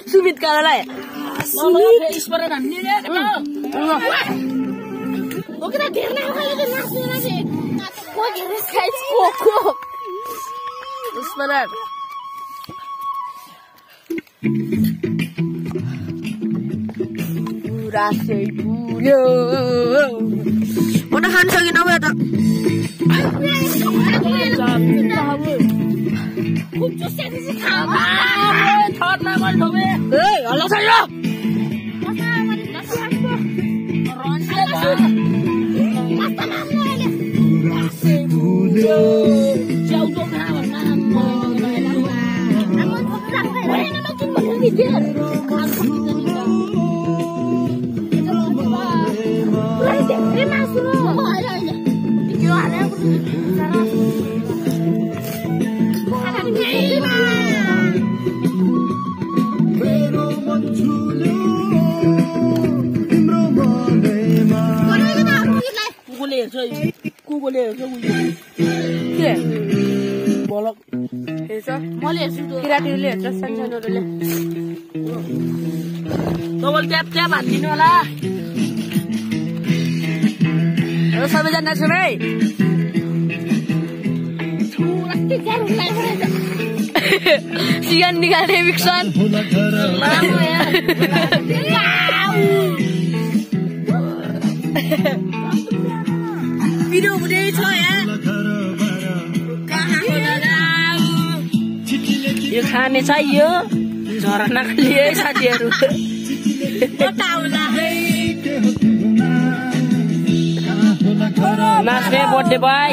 Sumit kalah ya. Sumit. Oke, dah dia nak kali tu nasi. Kau jadi size koko. Sebentar. Rasa ibunya. Mana kan lagi nama tak? Hey, Allah saya. Bolak. Eso. Boleh sudah. Kira-kira lihat terus sanjang dulu. Tolong tiap-tiap andin wala. Terus sampai jana sore. Sian dengan Davidson. Lama ya. Video bude itu ya. Yo खाने चाहियो झरा नखालिए साथीहरु बताउला नाच्ने birthday by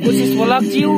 कोशिश बोलक जिउ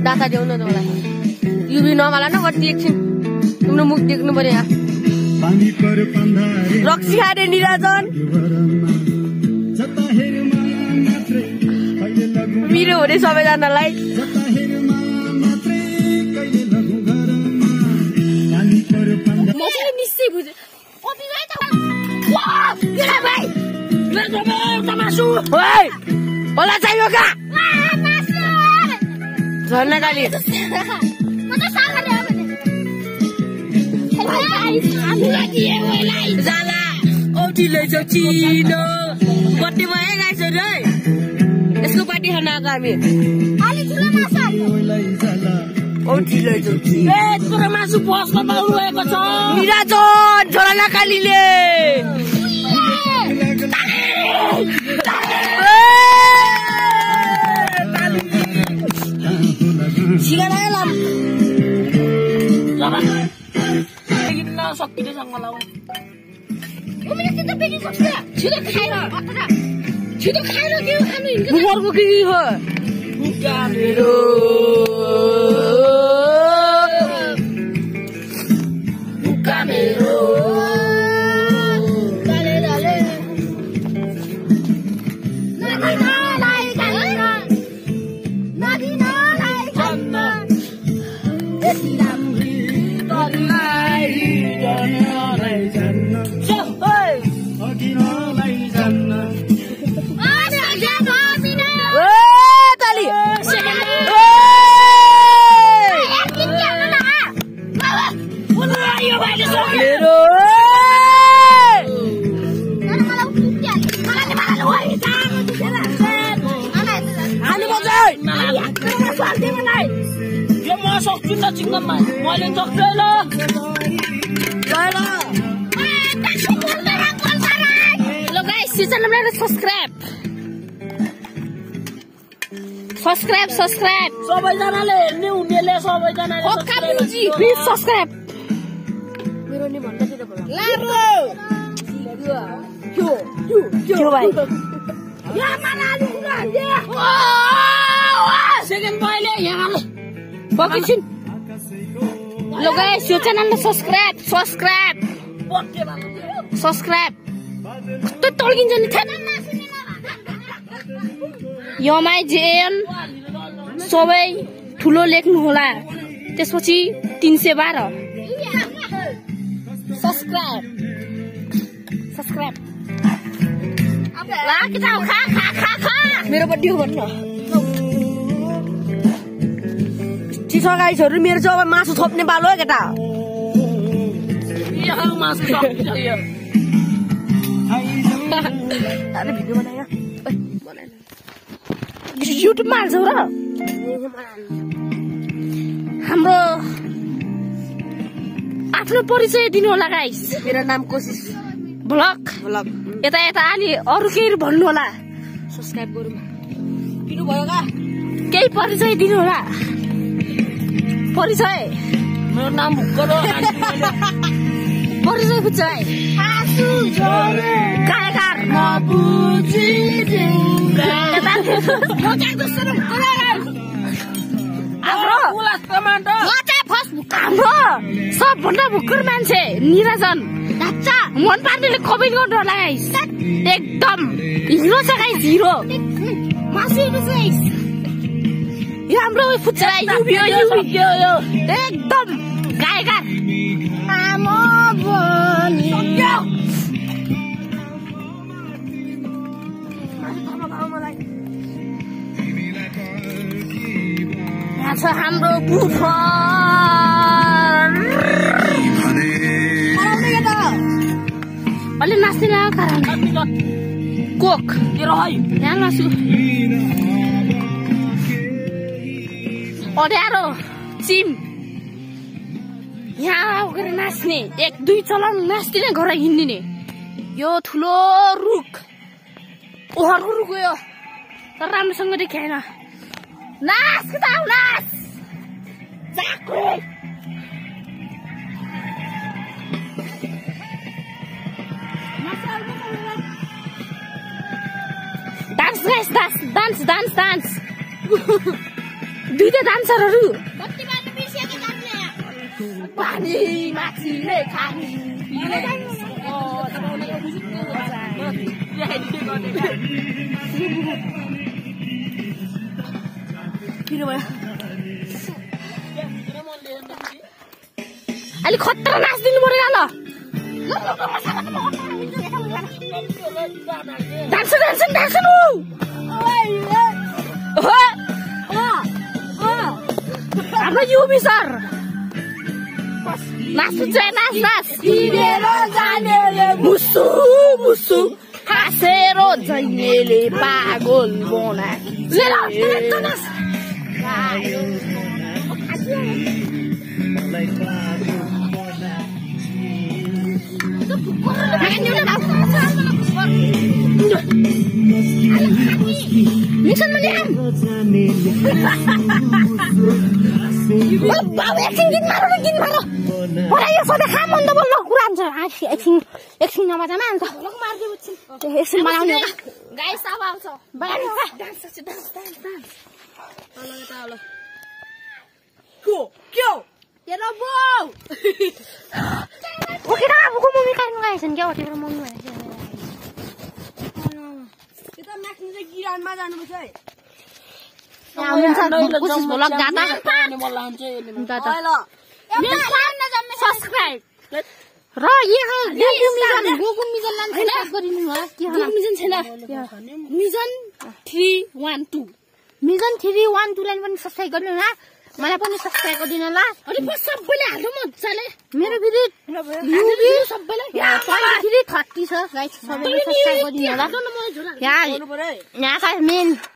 Data jauh na dola. Yubi normal na kau deksin. Tumno muk deknu pare ya. Roxy ada ni Rajan. Video udah sampai jana like. Masih misi buat. Oh bila itu. Wah, gila bay. Kita masuk. Woi, bola saya juga. Sana kali. Mana salah dia apa ni? Aku lagi yang lain. Salah. Oh tidak Cina. Buat di mana guys sedai? Esok pagi hendak kami. Ali sudah masuk. Oh tidak Cina. Sudah masuk bos kau baru kosong. Tidak John, sana kali le. Siapa dalam? Siapa? Kita sok kita sangat lawan. Kamu ni kita pergi sok dia. Sudah kaya, apa? Sudah kaya lagi kami. Bukan begini ho. Bukan itu. Bukan itu. Hello guys, si channel mai subscribe. Subscribe. सबैजनाले हेर्ने उनीले सबैजनाले Please subscribe. मेरो नि भन्दा चाहिँ Laro. Yo भाइ. या Manali second पहिले यहाँ Bakishin. Hello guys, si channel subscribe. Kस्तो तल्किन्छ नि थाहा YMIJN सबै ठुलो लेख्नु होला त्यसपछि 312 सब्स्क्राइब ला के जाऊ खा मेरो बड्डी हो भन्नु चिसो गाइसहरु मेरो चाहिँ अब मासु थप्ने बालो हो केटा यहाँ मासु थप्छ यो अरे भिडियो बनायो युट्युब मा हाल्छौ र हाम्रो आफ्नो परिचय दिनु होला गाइस मेरो नाम कोशिश ब्लग यता अलि अरु केही भन्नु होला सब्स्क्राइब गरौँ पिनु भयो का केही परिचय दिनु होला परिचय मेरो नाम भुक्कर हो परिचय बुझ्छ भाइ आसु जोरे गायकार नबुझी हाम्रो सबभन्दा भुक्कर मान्छे निरजन मन पार्नेले कमेन्ट गर्नु होला गाइस एकदम हिरो छ गाइस हिरो यो हाम्रो फुच्चा एकदम गायकार यहाँ छ हाम्रो बुफर अलि नाच्ने कारण कोक यहाँ नाच्छु अड्यारो चिम यहाँ गएर नाच्ने 1-2 चलाउन नाच्दिने घर हिँड्दिने यो ठुलो रुख ओहरको रुख हो यो तर राम्रोसँग देखाएन नाच कि त आऊ नाच डान्स गाइस डान्स दुईटा डान्सरहरू पानी माछीले खाने किन भयो अलि खतरा नाच्दिनु पर्यो ल डान्स हाम्रो युबी सर नाच मुसु हाँसेर जैनेले पागल बना मिशन में हम बाबु एकछिन गीत मारो बडा यो सधैँ खाम भन्दा बोल्न कुरा हुन्छ एकछिन नबजामा अन्त एकछिन बनाउने हो गाइस अब आउँछ डान्स क्यों तेरो बाउ ओके र आफूको मम्मी काट्नु गएछन् क्या तेरो मम्मी भनेछ यता नाच्नु चाहिँ गिरानमा जानुपर्छ है कोशिश भ्लग जाँदा सब्स्क्राइब र यहाँ गोकुल मिजन लान्छ गरिदिनु होला मिजन छैन मिजन 312 मिजन 312 लाई पनि सब्स्क्राइब गर्नु होला मलाई पनि सब्स्क्राइब गरिदिनु होला अनि सबैले हाल्नु मज्जाले मेरो भिडियो सबैले 30 छ गाइस सबैले सब्स्क्राइब गरिदिनु होला यहाँ मेन